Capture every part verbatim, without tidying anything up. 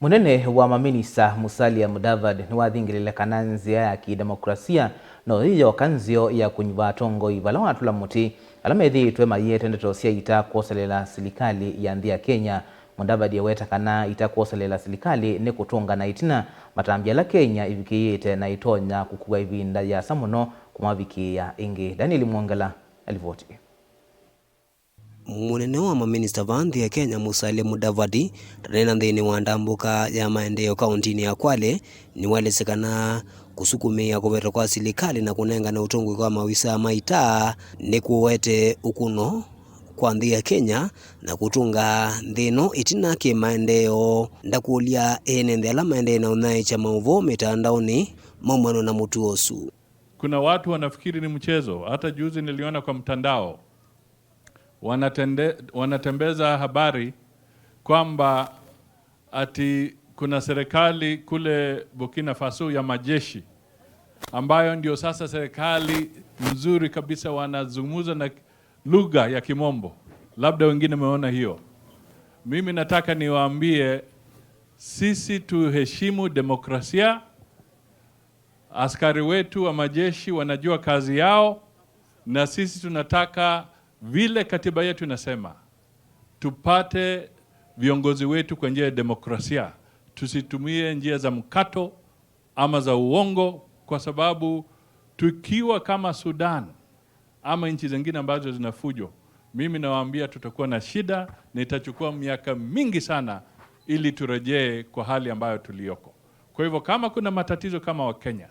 Mũnene wa maminista Musalia Mudavadi nĩwathingĩlĩle kana nzĩa ya kĩdemokrasia no yĩyoka nzeo ya kũnyuva atongoi vala watũla mũtĩ ala methĩĩtwe mayĩete ndeto sya ita kwoselela silikalĩ ya nthĩ ya Kenya. Mudavadi eweta kana ita kwoselela silikalĩ nĩ kũtũngana ĩtina matambya ala Kenya ĩvikĩĩte na ĩtonya kũkua ĩvinda yĩasa mũno kũmavikĩĩa ĩngĩ. Daniel Mwongela na livoti. Mũnene wa maminista va nthĩ ya Kenya, Musalia Mudavadi, ndaneena nthĩnĩ wa ndambũka ya maendeeo kaũntĩnĩ ya Kwale, nĩwaelesye kana kũsukumĩĩa kũvetwa kwa silikalĩ na kũnengane ũtongoi kwa mawisa ma ita nĩkũete ũkũno kwa nthĩ ya Kenya na kũtũnga nthĩ ĩno ĩtina kĩ maendeeo. Ndakũlya ene nthĩ ala maendee na ũnyaĩĩkya maũvoo mĩtandaonĩ maumana na mũtuo ũsu. Kuna watu wanafikiri ni mchezo. Hata juzi niliona kwa mtandao wanatende, wanatembeza habari kwamba ati kuna serikali kule Burkina Faso ya majeshi ambayo ndio sasa serikali nzuri kabisa, wanazungumza na lugha ya Kimombo. Labda wengine wameona hiyo. Mimi nataka niwaambie, sisi tuheshimu demokrasia. Askari wetu wa majeshi wanajua kazi yao, na sisi tunataka, vile katiba yetu inasema, tupate viongozi wetu kwa njia ya demokrasia. Tusitumie njia za mkato ama za uongo, kwa sababu tukiwa kama Sudan, ama nchi zingine ambazo zina fujo, mimi nawaambia tutakuwa na shida na itachukua miaka mingi sana ili turejee kwa hali ambayo tuliyoko. Kwa hivyo, kama kuna matatizo kama wa Kenya,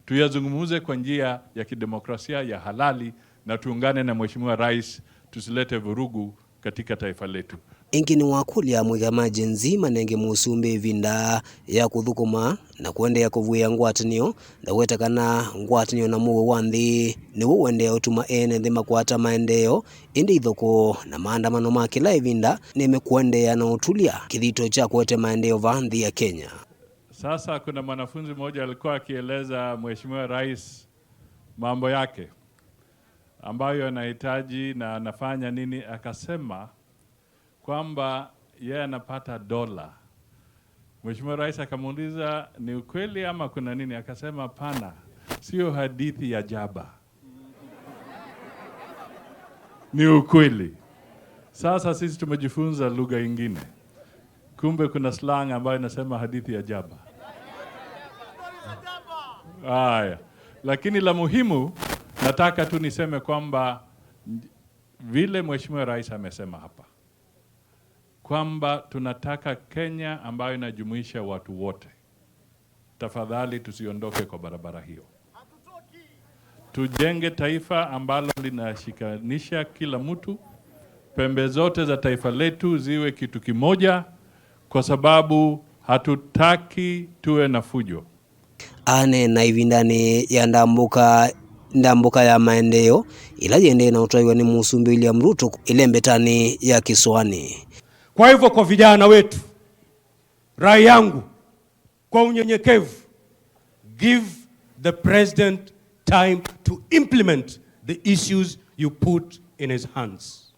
tuyazungumze kwa njia ya kidemokrasia ya halali na tuungane na Mheshimiwa Rais, tusilete vurugu katika taifa letu. Ĩngĩ nĩwakũlya amwĩka ma Gen Z manenge mũsumbĩ ĩvinda ya kũthũkũma na kũendeea kũvuĩa ngwatanĩo, na weta kana ngwatanĩo na mũuo wa nthĩ nĩw'o ũendeea ũtuma ene nthĩ makwata maendeeo, ĩndĩ ithokoo na maandamano ma kĩla ĩvinda nĩmekũendeea na ũtulya kĩthito kya kũete maendeeo vaa nthĩ ya Kenya. Sasa kuna mwanafunzi mmoja alikuwa akieleza Mheshimiwa Rais mambo yake ambayo anahitaji na anafanya nini, akasema kwamba yeye anapata dola. Mheshimiwa Rais akamuuliza, "Ni ukweli ama kuna nini?" Akasema, "Hapana, sio hadithi ya jaba." Ni ukweli. Sasa sisi tumejifunza lugha ingine. Kumbe kuna slang ambayo inasema hadithi ya jaba. Haya. Lakini la muhimu, nataka tu niseme kwamba vile Mheshimiwa Rais amesema hapa, kwamba tunataka Kenya ambayo inajumuisha watu wote. Tafadhali tusiondoke kwa barabara hiyo. Tujenge taifa ambalo linashikanisha kila mtu, pembe zote za taifa letu ziwe kitu kimoja, kwa sababu hatutaki tuwe na fujo. Aneena ĩvindanĩ ya ndambũka, ndambũka ya maendeeo ĩla yĩendee na ũtwaiwa nĩ Mũsumbĩ William Ruto ĩlembetanĩ ya Kĩsũanĩ. Kwa hivyo, kwa vijana wetu, rai yangu kwa unyenyekevu, give the president time to implement the issues you put in his hands.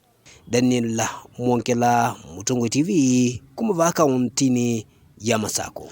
Daniel Mwongela, Mũtongoi T V, kuma vaa kaũntĩnĩ ya Masako.